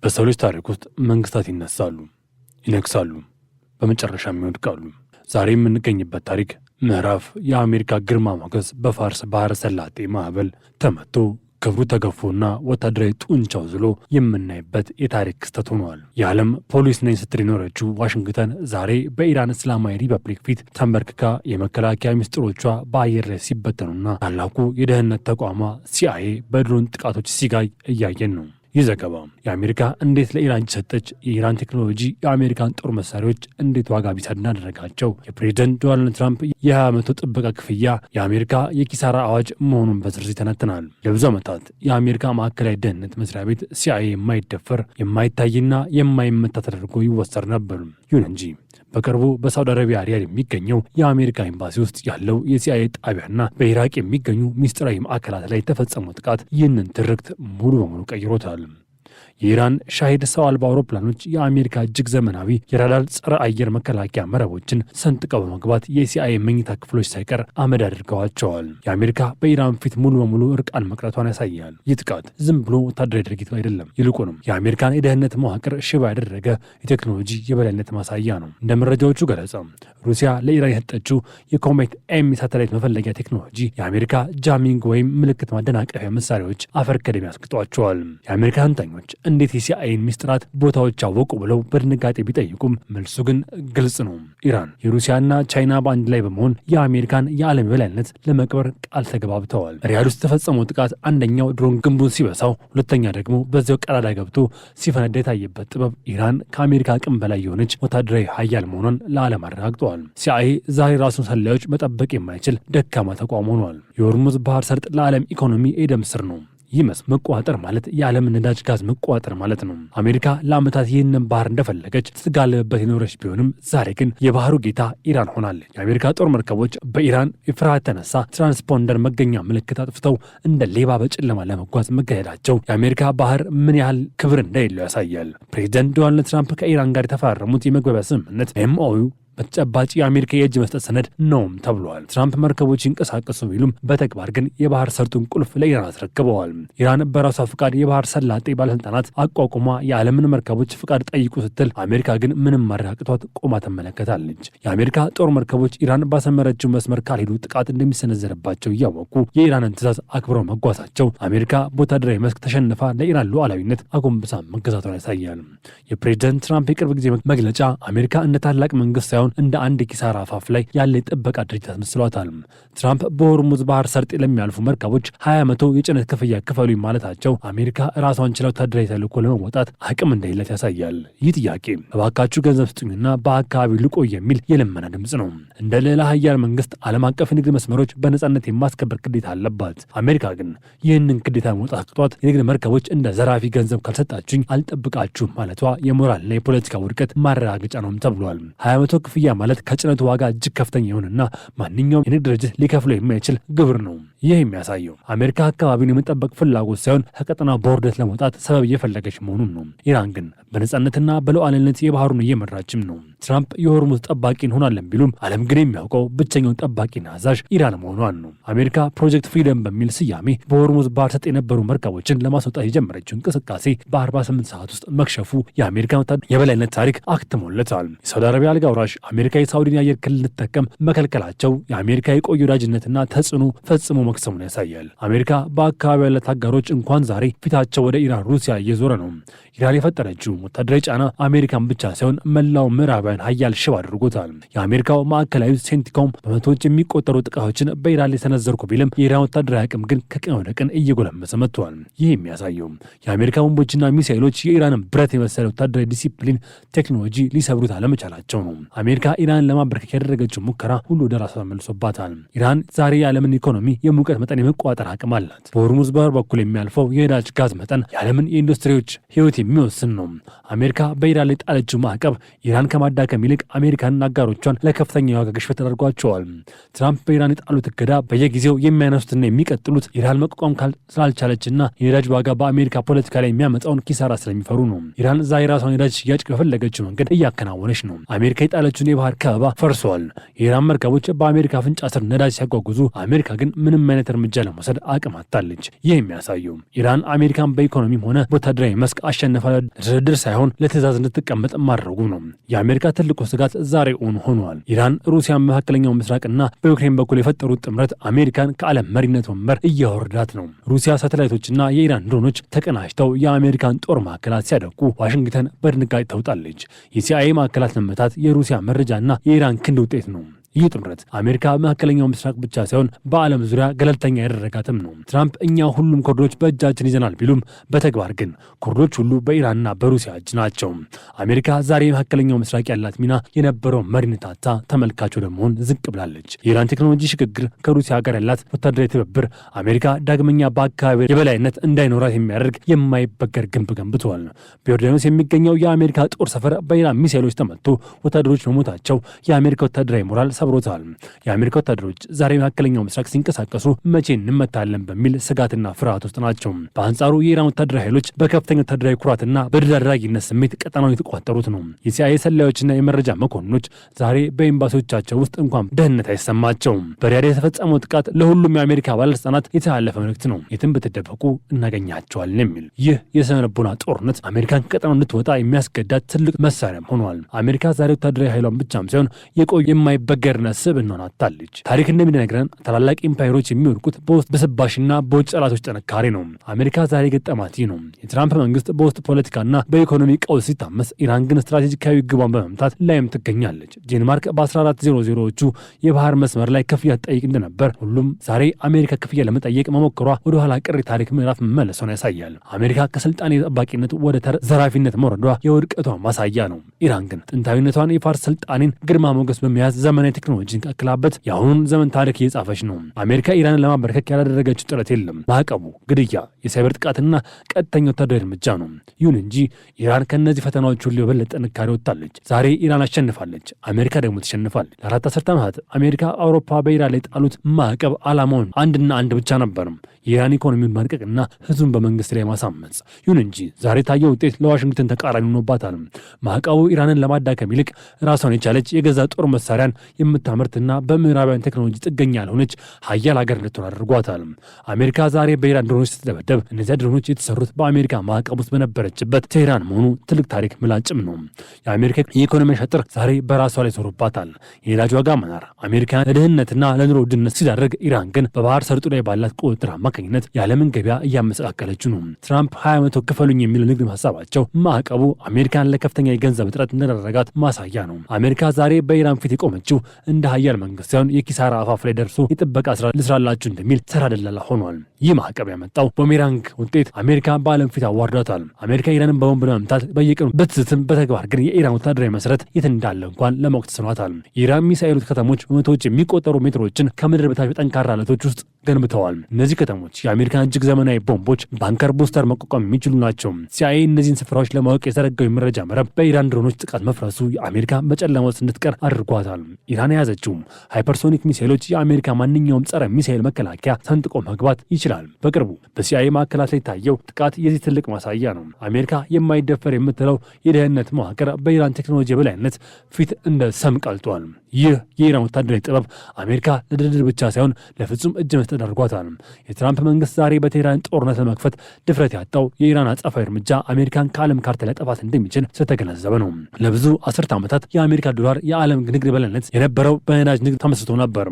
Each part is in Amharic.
በሰው ልጅ ታሪክ ውስጥ መንግስታት ይነሳሉ፣ ይነግሳሉ፣ በመጨረሻም ይወድቃሉ። ዛሬ የምንገኝበት ታሪክ ምዕራፍ የአሜሪካ ግርማ ሞገስ በፋርስ ባህረ ሰላጤ ማዕበል ተመቶ፣ ክብሩ ተገፎና ወታደራዊ ጡንቻው ዝሎ የምናይበት የታሪክ ክስተት ሆኗል። የዓለም ፖሊስ ነኝ ስትል የኖረችው ዋሽንግተን ዛሬ በኢራን እስላማዊ ሪፐብሊክ ፊት ተንበርክካ የመከላከያ ሚስጥሮቿ በአየር ላይ ሲበተኑና ታላቁ የደህንነት ተቋሟ ሲአይኤ በድሮን ጥቃቶች ሲጋይ እያየን ነው። ይህ ዘገባ የአሜሪካ እንዴት ለኢራን ሰጠች፣ የኢራን ቴክኖሎጂ የአሜሪካን ጦር መሳሪያዎች እንዴት ዋጋ ቢስ እንዳደረጋቸው፣ የፕሬዚደንት ዶናልድ ትራምፕ የ20% ጥበቃ ክፍያ የአሜሪካ የኪሳራ አዋጅ መሆኑን በዝርዝር ይተነትናል። ለብዙ ዓመታት የአሜሪካ ማዕከላዊ ደህንነት መስሪያ ቤት ሲአይኤ የማይደፈር፣ የማይታይና የማይመታ ተደርጎ ይወሰድ ነበር። ይሁን እንጂ በቅርቡ በሳውዲ አረቢያ ሪያድ የሚገኘው የአሜሪካ ኤምባሲ ውስጥ ያለው የሲአይኤ ጣቢያና በኢራቅ የሚገኙ ሚስጥራዊ ማዕከላት ላይ የተፈጸመው ጥቃት ይህንን ትርክት ሙሉ በሙሉ ቀይሮታል። የኢራን ሻሂድ ሰው አልባ አውሮፕላኖች የአሜሪካ እጅግ ዘመናዊ የራዳር ጸረ አየር መከላከያ መረቦችን ሰንጥቀው በመግባት የሲአይኤ መኝታ ክፍሎች ሳይቀር አመድ አድርገዋቸዋል። የአሜሪካ በኢራን ፊት ሙሉ በሙሉ እርቃን መቅረቷን ያሳያል። ይህ ጥቃት ዝም ብሎ ወታደራዊ ድርጊት አይደለም። ይልቁንም የአሜሪካን የደህንነት መዋቅር ሽባ ያደረገ የቴክኖሎጂ የበላይነት ማሳያ ነው። እንደ መረጃዎቹ ገለጻ ሩሲያ ለኢራን የሰጠችው የኮሜት ኤም ሳተላይት መፈለጊያ ቴክኖሎጂ የአሜሪካ jamming ወይም ምልክት ማደናቀፊያ መሳሪያዎች አፈር ከድሜ ያስግጧቸዋል። የአሜሪካ ተንታኞች እንዴት የሲአይኤን ሚስጥራት ቦታዎች አወቁ ብለው በድንጋጤ ቢጠይቁም መልሱ ግን ግልጽ ነው። ኢራን፣ የሩሲያና ቻይና በአንድ ላይ በመሆን የአሜሪካን የዓለም የበላይነት ለመቅበር ቃል ተገባብተዋል። ሪያድ ውስጥ የተፈጸመው ጥቃት አንደኛው ድሮን ግንቡን ሲበሳው፣ ሁለተኛ ደግሞ በዚያው ቀዳዳ ገብቶ ሲፈነዳ የታየበት ጥበብ ኢራን ከአሜሪካ አቅም በላይ የሆነች ወታደራዊ ሀያል መሆኗን ለዓለም አረጋግጠዋል። ሲአይኤ ዛሬ ራሱን ሰላዮች መጠበቅ የማይችል ደካማ ተቋም ሆኗል። የሆርሙዝ ባህር ሰርጥ ለዓለም ኢኮኖሚ የደም ስር ነው። ይህ መስመር መቆጣጠር ማለት የዓለምን ነዳጅ ጋዝ መቆጣጠር ማለት ነው። አሜሪካ ለዓመታት ይህንን ባህር እንደፈለገች ስትጋልብበት የኖረች ቢሆንም ዛሬ ግን የባህሩ ጌታ ኢራን ሆናለች። የአሜሪካ ጦር መርከቦች በኢራን የፍርሃት የተነሳ transponder መገኛ ምልክት አጥፍተው እንደ ሌባ በጨለማ ለመጓዝ መገደዳቸው የአሜሪካ ባህር ምን ያህል ክብር እንደሌለው ያሳያል። ፕሬዚደንት ዶናልድ ትራምፕ ከኢራን ጋር የተፈራረሙት የመግባቢያ ስምምነት MOU በተጨባጭ የአሜሪካ የእጅ መስጠት ሰነድ ነውም ተብሏል። ትራምፕ መርከቦች ይንቀሳቀሱ ቢሉም በተግባር ግን የባህር ሰርጡን ቁልፍ ለኢራን አስረክበዋል። ኢራን በራሷ ፍቃድ የባህር ሰላጤ ባለስልጣናት አቋቁማ የዓለምን መርከቦች ፍቃድ ጠይቁ ስትል፣ አሜሪካ ግን ምንም ማድረግ አቅቷት ቆማ ትመለከታለች። የአሜሪካ ጦር መርከቦች ኢራን ባሰመረችው መስመር ካልሄዱ ጥቃት እንደሚሰነዘርባቸው እያወቁ የኢራንን ትዕዛዝ አክብረው መጓዛቸው አሜሪካ በወታደራዊ መስክ ተሸንፋ ለኢራን ሉዓላዊነት አጎንብሳ መገዛቷን ያሳያል። የፕሬዚደንት ትራምፕ የቅርብ ጊዜ መግለጫ አሜሪካ እንደ ታላቅ መንግስት ሳይሆን እንደ አንድ የኪሳራ አፋፍ ላይ ያለ የጥበቃ ድርጅት አስመስሏታል። ትራምፕ በሆርሙዝ ባህር ሰርጥ ለሚያልፉ መርከቦች 20% የጭነት ክፍያ ክፈሉኝ ማለታቸው አሜሪካ ራሷን ችላ ወታደራዊ ተልዕኮ ለመወጣት አቅም እንደሌላት ያሳያል። ይህ ጥያቄ እባካችሁ ገንዘብ ስጡኝና በአካባቢው ልቆይ የሚል የልመና ድምፅ ነው። እንደ ሌላ ሀያል መንግስት ዓለም አቀፍ የንግድ መስመሮች በነጻነት የማስከበር ግዴታ አለባት። አሜሪካ ግን ይህንን ግዴታ መውጣት አቅቷት የንግድ መርከቦች እንደ ዘራፊ ገንዘብ ካልሰጣችሁኝ አልጠብቃችሁም ማለቷ የሞራልና የፖለቲካ ውድቀት ማረጋገጫ ነውም ተብሏል። 20% ክፍያ ማለት ከጭነቱ ዋጋ እጅግ ከፍተኛ የሆነና ማንኛውም የንግድ ድርጅት ሊከፍለው የማይችል ግብር ነው። ይህ የሚያሳየው አሜሪካ አካባቢውን የመጠበቅ ፍላጎት ሳይሆን ከቀጠናው በውርደት ለመውጣት ሰበብ እየፈለገች መሆኑን ነው። ኢራን ግን በነጻነትና በሉዓላዊነት የባህሩን እየመራችም ነው። ትራምፕ የሆርሙዝ ጠባቂ እንሆናለን ቢሉም ዓለም ግን የሚያውቀው ብቸኛውን ጠባቂና አዛዥ ኢራን መሆኗን ነው። አሜሪካ Project Freedom በሚል ስያሜ በሆርሙዝ ባህር ሰርጥ የነበሩ መርከቦችን ለማስወጣት የጀመረችው እንቅስቃሴ በ48 ሰዓት ውስጥ መክሸፉ የአሜሪካ የበላይነት ታሪክ አክትሞለታል። የሳውዲ አረቢያ አልጋ ወራሽ አሜሪካ የሳውዲን የአየር ክልል እንድትጠቀም መከልከላቸው የአሜሪካ የቆየ ወዳጅነትና ተጽዕኖ ፈጽሞ መክሰሙን ያሳያል። አሜሪካ በአካባቢ ያላት አጋሮች እንኳን ዛሬ ፊታቸው ወደ ኢራን፣ ሩሲያ እየዞረ ነው። ኢራን የፈጠረችው ወታደራዊ ጫና አሜሪካን ብቻ ሳይሆን መላው ምዕራባውያን ሀያል ሽባ አድርጎታል። የአሜሪካው ማዕከላዊ ሴንቲኮም በመቶዎች የሚቆጠሩ ጥቃቶችን በኢራን ላይ ሰነዘርኩ ቢልም የኢራን ወታደራዊ አቅም ግን ከቀን ወደ ቀን እየጎለመሰ መጥቷል። ይህ የሚያሳየው የአሜሪካ ቦምቦችና ሚሳይሎች የኢራንን ብረት የመሰለ ወታደራዊ ዲሲፕሊን ቴክኖሎጂ ሊሰብሩት አለመቻላቸው ነው። አሜሪካ ኢራንን ለማንበርከክ ያደረገችው ሙከራ ሁሉ ወደ ራሷ ተመልሶባታል። ኢራን ዛሬ የዓለምን ኢኮኖሚ የሙቀት መጠን የመቆጣጠር አቅም አላት። በሆርሙዝ ባህር በኩል የሚያልፈው የነዳጅ ጋዝ መጠን የዓለምን የኢንዱስትሪዎች ሕይወት የሚወስን ነው። አሜሪካ በኢራን ላይ ጣለችው ማዕቀብ ኢራን ከማዳከም ይልቅ አሜሪካንና አጋሮቿን ለከፍተኛ የዋጋ ግሽበት ተደርጓቸዋል። ትራምፕ በኢራን የጣሉት እገዳ በየጊዜው የሚያነሱትና የሚቀጥሉት ኢራን መቋቋም ስላልቻለችና የነዳጅ ዋጋ በአሜሪካ ፖለቲካ ላይ የሚያመጣውን ኪሳራ ስለሚፈሩ ነው። ኢራን ዛሬ ራሷን የነዳጅ ሽያጭ በፈለገችው መንገድ እያከናወነች ነው። አሜሪካ የጣለችውን የባህር ከበባ ፈርሷል። የኢራን መርከቦች በአሜሪካ አፍንጫ ስር ነዳጅ ሲያጓጉዙ፣ አሜሪካ ግን ምንም አይነት እርምጃ ለመውሰድ አቅም አጥታለች። ይህ የሚያሳየው ኢራን አሜሪካን በኢኮኖሚም ሆነ ወታደራዊ መስክ አሸንፋ ድርድር ሳይሆን ለትዕዛዝ እንድትቀመጥ ማድረጉ ነው። የአሜሪካ ትልቁ ስጋት ዛሬ እውን ሆኗል። ኢራን፣ ሩሲያን መካከለኛው ምስራቅና በዩክሬን በኩል የፈጠሩት ጥምረት አሜሪካን ከዓለም መሪነት ወንበር እያወረዳት ነው። ሩሲያ ሳተላይቶችና የኢራን ድሮኖች ተቀናጅተው የአሜሪካን ጦር ማዕከላት ሲያደቁ ዋሽንግተን በድንጋጤ ተውጣለች። የሲአይኤ ማዕከላት መመታት የሩሲያ መረጃና የኢራን ክንድ ውጤት ነው። ይህ ጥምረት አሜሪካ በመካከለኛው ምስራቅ ብቻ ሳይሆን በዓለም ዙሪያ ገለልተኛ ያደረጋትም ነው። ትራምፕ እኛ ሁሉም ኮሪደሮች በእጃችን ይዘናል ቢሉም በተግባር ግን ኮሪደሮች ሁሉ በኢራንና በሩሲያ እጅ ናቸው። አሜሪካ ዛሬ የመካከለኛው ምስራቅ ያላት ሚና የነበረው መሪነት አጥታ ተመልካች ወደ መሆን ዝቅ ብላለች። የኢራን ቴክኖሎጂ ሽግግር፣ ከሩሲያ ጋር ያላት ወታደራዊ ትብብር አሜሪካ ዳግመኛ በአካባቢ የበላይነት እንዳይኖራት የሚያደርግ የማይበገር ግንብ ገንብተዋል። በዮርዳኖስ የሚገኘው የአሜሪካ ጦር ሰፈር በኢራን ሚሳይሎች ተመትቶ ወታደሮች መሞታቸው የአሜሪካ ወታደራዊ ሞራል ሰብሮታል። የአሜሪካ ወታደሮች ዛሬ መካከለኛው ምስራቅ ሲንቀሳቀሱ መቼ እንመታለን በሚል ስጋትና ፍርሃት ውስጥ ናቸው። በአንጻሩ የኢራን ወታደራዊ ኃይሎች በከፍተኛ ወታደራዊ ኩራትና በድል አድራጊነት ስሜት ቀጠናውን የተቆጣጠሩት ነው። የሲአይኤ ሰላዮችና የመረጃ መኮንኖች ዛሬ በኤምባሲዎቻቸው ውስጥ እንኳን ደህንነት አይሰማቸውም። በሪያድ የተፈጸመው ጥቃት ለሁሉም የአሜሪካ ባለስልጣናት የተላለፈ መልእክት ነው። የትም ብትደበቁ እናገኛቸዋለን የሚል። ይህ የስነ ልቦና ጦርነት አሜሪካን ከቀጠናው እንድትወጣ የሚያስገዳት ትልቅ መሳሪያም ሆኗል። አሜሪካ ዛሬ ወታደራዊ ኃይሏን ብቻም ሳይሆን የቆየ የማይበገርነት ስብዕናዋን አጥታለች። ታሪክ እንደሚነግረን ታላላቅ ኢምፓየሮች የሚወድቁት በውስጥ ብስባሽና በውጭ ጠላቶች ጥንካሬ ነው። አሜሪካ ዛሬ የገጠማት ይህ ነው። የትራምፕ መንግስት በውስጥ ፖለቲካና በኢኮኖሚ ቀውስ ሲታመስ፣ ኢራን ግን ስትራቴጂካዊ ግቧን በመምታት ላይም ትገኛለች። ዴንማርክ በ1400ዎቹ የባህር መስመር ላይ ክፍያ ትጠይቅ እንደነበር ሁሉም ዛሬ አሜሪካ ክፍያ ለመጠየቅ መሞከሯ ወደ ኋላ ቀር ታሪክ ምዕራፍ መመለሷን ያሳያል። አሜሪካ ከስልጣኔ ጠባቂነት ወደ ዘራፊነት መውረዷ የውድቀቷ ማሳያ ነው። ኢራን ግን ጥንታዊነቷን የፋርስ ስልጣኔን ግርማ ሞገስ በመያዝ ዘመናዊ ቴክኖሎጂን ቀክላበት የአሁኑን ዘመን ታሪክ እየጻፈች ነው። አሜሪካ ኢራንን ለማንበርከክ ያላደረገችው ጥረት የለም። ማዕቀቡ፣ ግድያ፣ የሳይበር ጥቃትና ቀጥተኛ ወታደራዊ እርምጃ ነው። ይሁን እንጂ ኢራን ከእነዚህ ፈተናዎች ሁሉ የበለጠ ጥንካሬ ወጥታለች። ዛሬ ኢራን አሸንፋለች፣ አሜሪካ ደግሞ ተሸንፋለች። ለ4 አስርተ ዓመታት አሜሪካ፣ አውሮፓ በኢራን ላይ የጣሉት ማዕቀብ ዓላማውን አንድና አንድ ብቻ ነበርም፣ የኢራን ኢኮኖሚውን ማድቀቅና ህዝቡን በመንግስት ላይ ማሳመጽ። ይሁን እንጂ ዛሬ የታየው ውጤት ለዋሽንግተን ተቃራኒ ሆኖባታል። ማዕቀቡ ኢራንን ለማዳከም ይልቅ ራሷን የቻለች የገዛ ጦር መሳሪያን የምታመርትና በምዕራባውያን ቴክኖሎጂ ጥገኛ ያልሆነች ሀያል ሀገር እንድትሆን አድርጓታል። አሜሪካ ዛሬ በኢራን ድሮኖች ስትደበደብ እነዚያ ድሮኖች የተሰሩት በአሜሪካ ማዕቀብ ውስጥ በነበረችበት ቴህራን መሆኑ ትልቅ ታሪክ ምላጭም ነው። የአሜሪካ የኢኮኖሚ ሸጥር ዛሬ በራሷ ላይ ዞሮባታል። የነዳጅ ዋጋ መናር አሜሪካን ለድህነትና ለኑሮ ውድነት ሲዳርግ፣ ኢራን ግን በባህር ሰርጡ ላይ ባላት ቁጥጥር አማካኝነት የዓለምን ገበያ እያመሰቃቀለችው ነው። ትራምፕ 20% ክፈሉኝ የሚለው ንግድ ሀሳባቸው ማዕቀቡ አሜሪካን ለከፍተኛ የገንዘብ እጥረት እንደዳረጋት ማሳያ ነው። አሜሪካ ዛሬ በኢራን ፊት የቆመችው እንደ ሀያል መንግስት ሳይሆን የኪሳራ አፋፍ ላይ ደርሶ የጥበቃ ስራ ልስራላችሁ እንደሚል ተራ ደላላ ሆኗል። ይህ ማዕቀብ ያመጣው boomerang ውጤት አሜሪካ በዓለም ፊት አዋርዷታል። አሜሪካ ኢራንን በቦምብ ለመምታት በየቀኑ ብትዝትም በተግባር ግን የኢራን ወታደራዊ መሰረት የት እንዳለ እንኳን ለማወቅ ተስኗታል። የኢራን ሚሳኤሎች ከተሞች በመቶዎች የሚቆጠሩ ሜትሮችን ከምድር በታች በጠንካራ አለቶች ውስጥ ገንብተዋል። እነዚህ ከተሞች የአሜሪካን እጅግ ዘመናዊ ቦምቦች bunker buster መቋቋም የሚችሉ ናቸው። ሲአይኤ እነዚህን ስፍራዎች ለማወቅ የዘረጋው የመረጃ መረብ በኢራን ድሮኖች ጥቃት መፍረሱ የአሜሪካ በጨለማ ውስጥ እንድትቀር አድርጓታል። ኢራን የያዘችው hypersonic ሚሳኤሎች የአሜሪካ ማንኛውም ጸረ ሚሳኤል መከላከያ ሰንጥቆ መግባት ይችላል። በቅርቡ በሲአይኤ ማዕከላት ላይ የታየው ጥቃት የዚህ ትልቅ ማሳያ ነው። አሜሪካ የማይደፈር የምትለው የደህንነት መዋቅር በኢራን ቴክኖሎጂ የበላይነት ፊት እንደ ሰም ቀልጧል። ይህ የኢራን ወታደራዊ ጥበብ አሜሪካ ለድርድር ብቻ ሳይሆን ለፍጹም እጅ መስጠት አድርጓታል። የትራምፕ መንግስት ዛሬ በቴህራን ጦርነት ለመክፈት ድፍረት ያጣው የኢራን አጸፋዊ እርምጃ አሜሪካን ከዓለም ካርታ ሊያጠፋት እንደሚችል ስለተገነዘበ ነው። ለብዙ አስርተ ዓመታት የአሜሪካ ዶላር የዓለም ንግድ በላይነት የነበረው በነዳጅ ንግድ ተመስርቶ ነበር።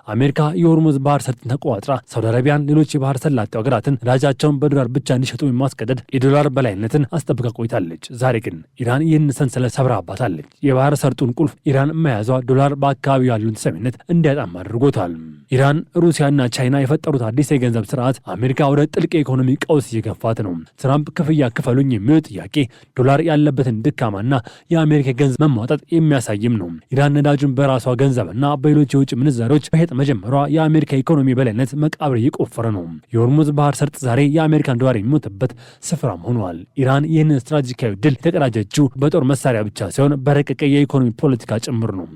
አሜሪካ የሆርሙዝ ባህር ሰርጥን ተቆጣጥራ ሳውዲ አረቢያን፣ ሌሎች የባህር ሰላጤው ሀገራትን ነዳጃቸውን በዶላር ብቻ እንዲሸጡ የማስገደድ የዶላር በላይነትን አስጠብቃ ቆይታለች። ዛሬ ግን ኢራን ይህን ሰንሰለት ሰብራባታለች። የባህር ሰርጡን ቁልፍ ኢራን መያዟ ዶላር በአካባቢው ያለውን ተሰሚነት እንዲያጣም አድርጎታል። ኢራን፣ ሩሲያና ቻይና የፈጠሩት አዲስ የገንዘብ ስርዓት አሜሪካ ወደ ጥልቅ የኢኮኖሚ ቀውስ እየገፋት ነው። ትራምፕ ክፍያ ክፈሉኝ የሚለው ጥያቄ ዶላር ያለበትን ድካማና የአሜሪካ ገንዘብ መሟጠጥ የሚያሳይም ነው። ኢራን ነዳጁን በራሷ ገንዘብና በሌሎች የውጭ ምንዛሪዎች መሸጥ መጀመሯ የአሜሪካ ኢኮኖሚ በላይነት መቃብር እየቆፈረ ነው። የሆርሙዝ ባህር ሰርጥ ዛሬ የአሜሪካን ዶላር የሚሞትበት ስፍራም ሆኗል። ኢራን ይህንን ስትራቴጂካዊ ድል የተቀዳጀችው በጦር መሳሪያ ብቻ ሳይሆን በረቀቀ የኢኮኖሚ ፖለቲካ ጭምር ነው።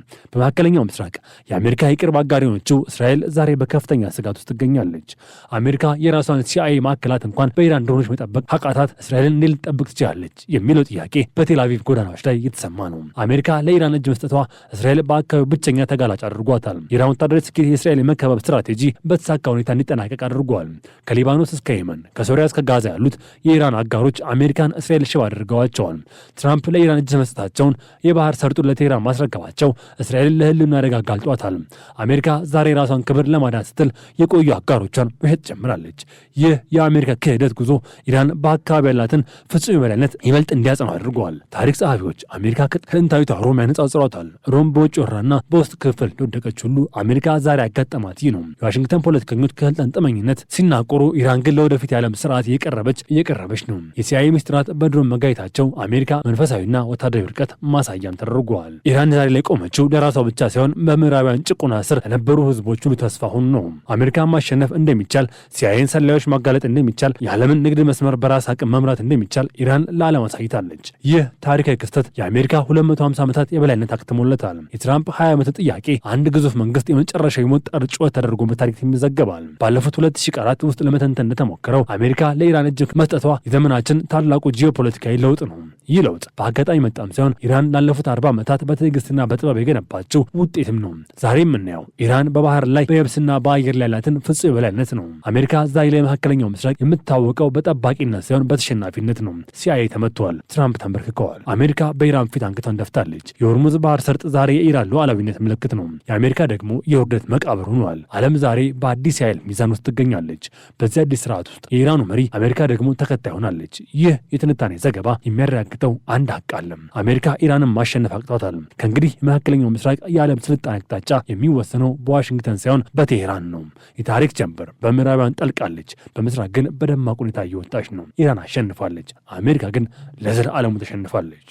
በመካከለኛው ምስራቅ የአሜሪካ የቅርብ አጋር የሆነችው እስራኤል ዛሬ በከፍተኛ ስጋት ውስጥ ትገኛለች። አሜሪካ የራሷን ሲአይኤ ማዕከላት እንኳን በኢራን ድሮኖች መጠበቅ ካቃታት እስራኤልን እንዴት ልትጠብቅ ትችላለች የሚለው ጥያቄ በቴል አቪቭ ጎዳናዎች ላይ እየተሰማ ነው። አሜሪካ ለኢራን እጅ መስጠቷ እስራኤል በአካባቢው ብቸኛ ተጋላጭ አድርጓታል። የኢራን ወታደራዊ ስኬት የእስራኤል የመከበብ ስትራቴጂ በተሳካ ሁኔታ እንዲጠናቀቅ አድርጓል። ከሊባኖስ እስከ የመን፣ ከሶሪያ እስከ ጋዛ ያሉት የኢራን አጋሮች አሜሪካን እስራኤል ሽባ አድርገዋቸዋል። ትራምፕ ለኢራን እጅ መስጠታቸውን የባህር ሰርጡን ለቴህራን ማስረከባቸው እስራኤልን ለህልውና አደጋ አጋልጧታል። አሜሪካ ዛሬ የራሷን ክብር ለማዳን ስትል የቆዩ አጋሮቿን መሸጥ ጀምራለች። ይህ የአሜሪካ ክህደት ጉዞ ኢራን በአካባቢ ያላትን ፍጹም የበላይነት ይበልጥ እንዲያጸኑ አድርገዋል። ታሪክ ጸሐፊዎች አሜሪካ ከጥንታዊቷ ሮም ያነጻጽሯታል። ሮም በውጭ ወረራና በውስጥ ክፍፍል እንደወደቀች ሁሉ አሜሪካ ዛሬ ያጋጠማት ይህ ነው። የዋሽንግተን ፖለቲከኞች ከስልጣን ጥመኝነት ሲናቆሩ፣ ኢራን ግን ለወደፊት የዓለም ስርዓት እየቀረበች እየቀረበች ነው። የሲአይኤ ምስጢራት በድሮን መጋየታቸው አሜሪካ መንፈሳዊና ወታደራዊ ውድቀት ማሳያም ተደርገዋል። ኢራን ዛሬ ላይ ቆመችው ለራሷ ብቻ ሳይሆን በምዕራባውያን ጭቆና ስር ለነበሩ ህዝቦች ሁሉ ተስፋ ሆኖ ነው። አሜሪካን ማሸነፍ እንደሚቻል፣ ሲአይኤን ሰላዮች ማጋለጥ እንደሚቻል፣ የዓለምን ንግድ መስመር በራስ አቅም መምራት እንደሚቻል ኢራን ለዓለም አሳይታለች። ይህ ታሪካዊ ክስተት የአሜሪካ 250 ዓመታት የበላይነት አክትሞለታል። የትራምፕ 20 ዓመት ጥያቄ አንድ ግዙፍ መንግስት የመጨረሻው የሞት ጠር ጩኸት ተደርጎ በታሪክ ይመዘገባል። ባለፉት 2000 ቀናት ውስጥ ለመተንተን እንደተሞከረው አሜሪካ ለኢራን እጅ መስጠቷ የዘመናችን ታላቁ ጂኦፖለቲካዊ ለውጥ ነው። ይህ ለውጥ በአጋጣሚ መጣም ሳይሆን ኢራን ላለፉት 40 ዓመታት በትዕግስትና በጥበብ የገነባችው ውጤትም ነው። ዛሬ የምናየው ኢራን በባህር ላይ፣ በየብስና በአየር ላይ ያላትን ፍጹም የበላይነት ነው። አሜሪካ ዛሬ ላይ መካከለኛው ምስራቅ የምትታወቀው በጠባቂነት ሳይሆን በተሸናፊነት ነው። ሲአይኤ ተመትተዋል። ትራምፕ ተንበርክከዋል። አሜሪካ በኢራን ፊት አንገቷን ደፍታለች። የሆርሙዝ ባህር ሰርጥ ዛሬ የኢራን ሉዓላዊነት ምልክት ነው። የአሜሪካ ደግሞ የውርደት መቃብር ሆኗል። ዓለም ዛሬ በአዲስ የኃይል ሚዛን ውስጥ ትገኛለች። በዚህ አዲስ ስርዓት ውስጥ የኢራኑ መሪ፣ አሜሪካ ደግሞ ተከታይ ሆናለች። ይህ የትንታኔ ዘገባ የሚያረጋግጠው አንድ ሀቅ አለ። አሜሪካ ኢራንን ማሸነፍ አቅቷታል። ከእንግዲህ የመካከለኛው ምስራቅ የዓለም ስልጣን አቅጣጫ የሚወሰነው በዋሽንግተን ሳይሆን በቴሄራን ነው። የታሪክ ጀንበር በምዕራባውያን ጠልቃለች፣ በምስራቅ ግን በደማቅ ሁኔታ እየወጣች ነው። ኢራን አሸንፋለች። አሜሪካ ግን ለዘላለሙ ተሸንፋለች።